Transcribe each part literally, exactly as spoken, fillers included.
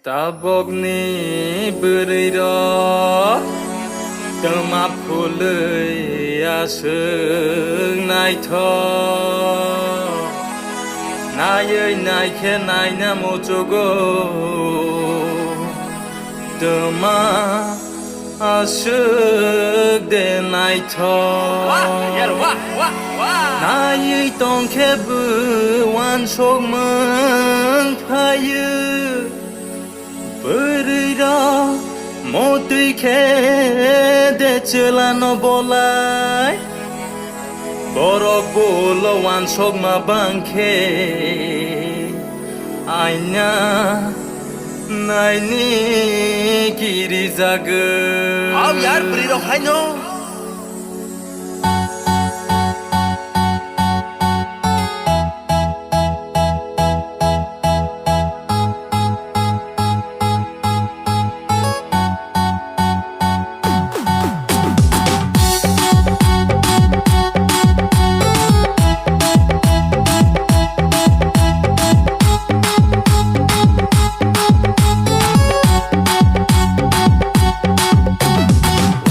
Tabokni bwrwirok twma phulwi aswk naithok, naiwi naikhe naina muchugo twma aswk de naithok. Wah, yar, wah, wah, wah. Naiwi tongkhe bo uansukmung phaio. Bwrwirok motwi khe de chwlano bolai. Borok bulo uansukma bangkhe aina naini kirijagwi. Hau yar, bwrwirok haino.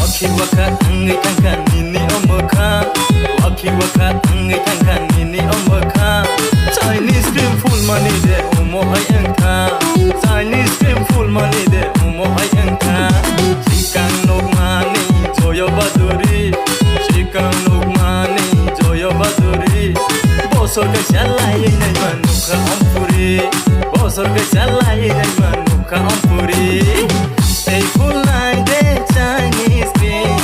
Wakhi wakha wngwi thangkha nini o mwkha. Wakhi wakha wngwi thangkha nini o mwkha. Chinese cream phulmani de omo hai wngkha. Chinese cream phulmani de omo hai wngkha. Sikang nukmani Joyo Baduri. Sikang nukmani Joyo Baduri. Bosor kaisa laiwi naima nukha ompuri. Bosor kaisa laiwi naima nukha ompuri. Tei phulnai de Chinese cream.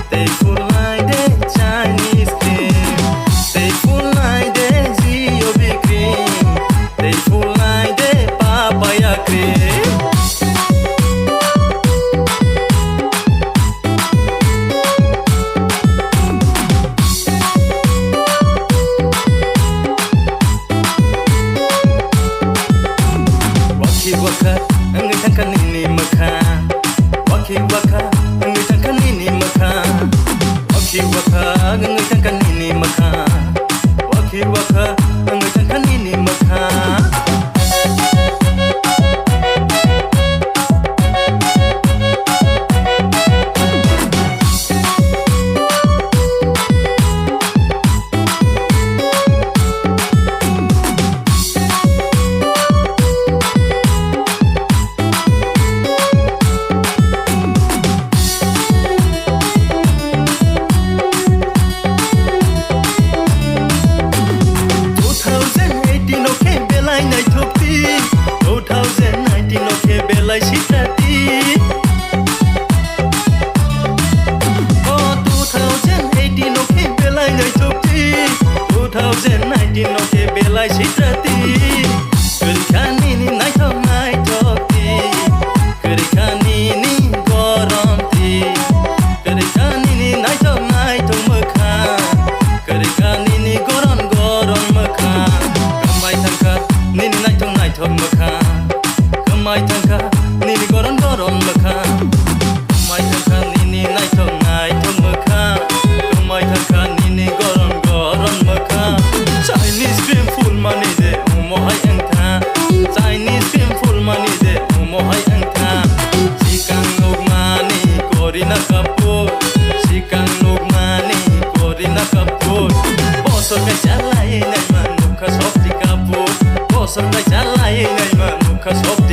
Tei phulnai de Chinese cream. Tei phulnai de G O B cream. Tei phulnai de papaya cream. Wakhi wakha wngwi thangkha nini mwkha. Wakhi wakha wngwi thangkha nini mwkha. Wakhi wakha wngwi thangkha nini mwkha. Wakhi wakha wngwi thangkha nini mwkha. Two thousand eighteen o khe belai naithok di, two thousand nineteen o khe belai sitra di. O two thousand eighteen o khe belai naithok di, two thousand nineteen o khe belai sitra di. Kwrwikha nini naithok naithok di, kwrwikha nini gorom di, kwrwikha nini naithok naithok mwkha, kwrwikha nini gorom gorom mwkha. Kwmai thangkha nini naithok naithok mwkha. Kwmai thangkha nini goron goron mwkha. Kwmai thangkha nini naithok naithok mwkha. Kwmai thangkha nini goron goron mwkha. Chinese cream phulmani de omo hai wngkha. Chinese cream phulmani de omo hai wngkha. Sikang nukmani Kareena Kapoor. Sikang nukmani Kareena Kapoor. Bosor kaisa lai naima nukha Shakti Kapoor. Bosor kaisa lai naima nukha Shakti